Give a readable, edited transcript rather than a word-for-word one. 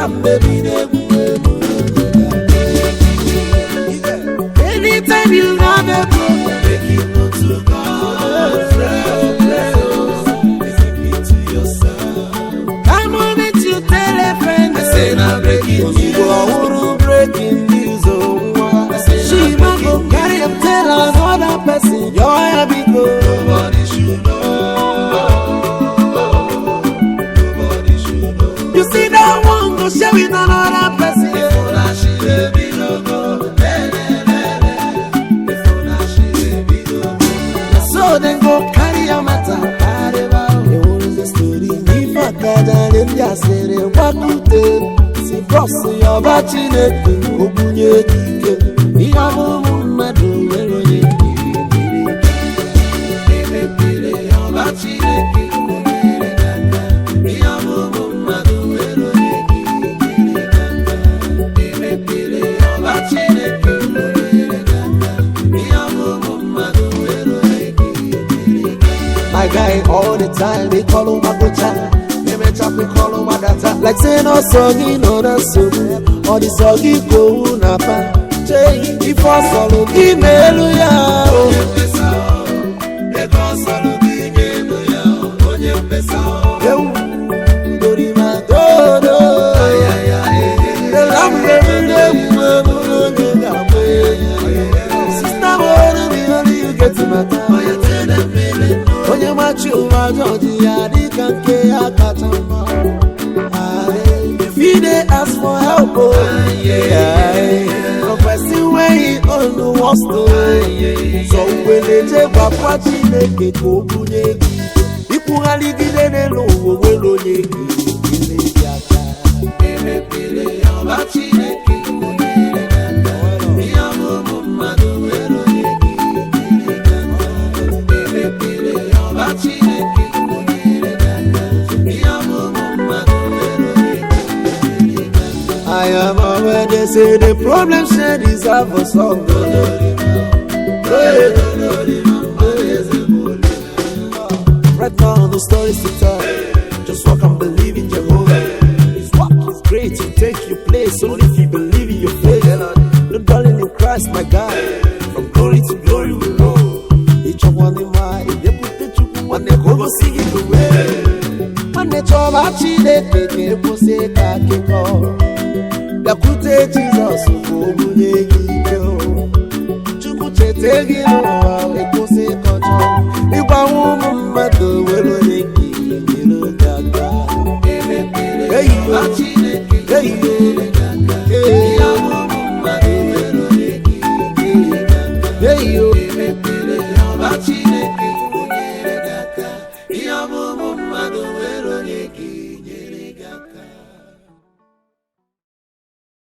m egwu egwu. Anytime you have a problem, Make it known to God. Keep it to yourself. That moment you tell a friend, I say na breaking news. Ozugbo ọhụrụ breaking news o nwa. Shima go carry am tell another person, yọọ ya biko. Nobody should know. Nobody should know. You see that one go share with another person. If una she dey be no go, le le le le. If una she dey be no go. So dem go carry your matter pareba. Ewuruzi story n'ife akajale ndị asịrị gbakute. Si bros yọba Chineke ogbunye gị ike. Ihe ọ bụ ụmụ mmadụ nwere onye nyere gị. Emepere ọba Chineke o nyere gị aka. Ihe ọ bụ ụmụ mmadụ nwere onye gị nyere gị aka. Emepere ọba Chineke o nyere gị aka. Ihe ọ bụ ụmụ mmadụ nwere onye gị nyere gị aka. My guy all the time, they call him Abuja. Emechakwa call him Adata. Like say no sọ gị nọ na nsogbu, ọ dị sọ gị ka owu na pa. Chei, ife ọsọlụ gị n'elu ya o. Onye mkpesa o, ego ọsọlụ gị nye elu ya o. Onye mkpesa o, Ewu, ndorima dodo. ayaya ehe. Ela m ga-ebido egwu egwu n'oge ga-agba egwu. Sister m ọrụ m ihe only you get mata. Onye tere mmiri nnu. Onye machi ụwa jọji ya dịka nke ya kacha mma. Aye. If you dey ask for help, oh, yeah. From person wey he own worst, oh. Sọ uweleje gwakwa Chineke ka o bunye gị. Ikwughaligide n'elu ụwa nwere onye gị gị aka. Emepere ọba Chineke o nyere gị aka. Ihe ọ bụ ụmụ mmadụ nwere onye gị nyere gị aka. Emepere ọba Chineke o nyere gị aka. Ihe ọ bụ ụmụ mmadụ nwere onye gị nyere gị aka. I am aware they say the problem say deserve a song. Hey. Right now, no stories to tell. Just walk and believe in Jehovah. His work is great to take your place. Only if you believe in your faith. No darling in Christ, my God. From glory to glory we go. Each of one in my deputy nwanne ka o gosi gị the way. Nwanne chọba Chineke ka ekwụsị ka akụkọ. Bịakwute Jizọs ka o bunye gị ike o. Chukwu cheta gị n'ụwa ịkwụsị ịkọjọ ịgbanwe ụmụ mmadụ nwere onye gị nyere gị aka. Emepere Eyi ọba Chineke o Eyi nyere gị aka. Ihe ọ bụ ụmụ mmadụ nwere onye gị nyere gị aka. Eyi o. Emepere ọba Chineke o nyere gị aka. Ihe ọ bụ ụmụ mmadụ nwere onye gị.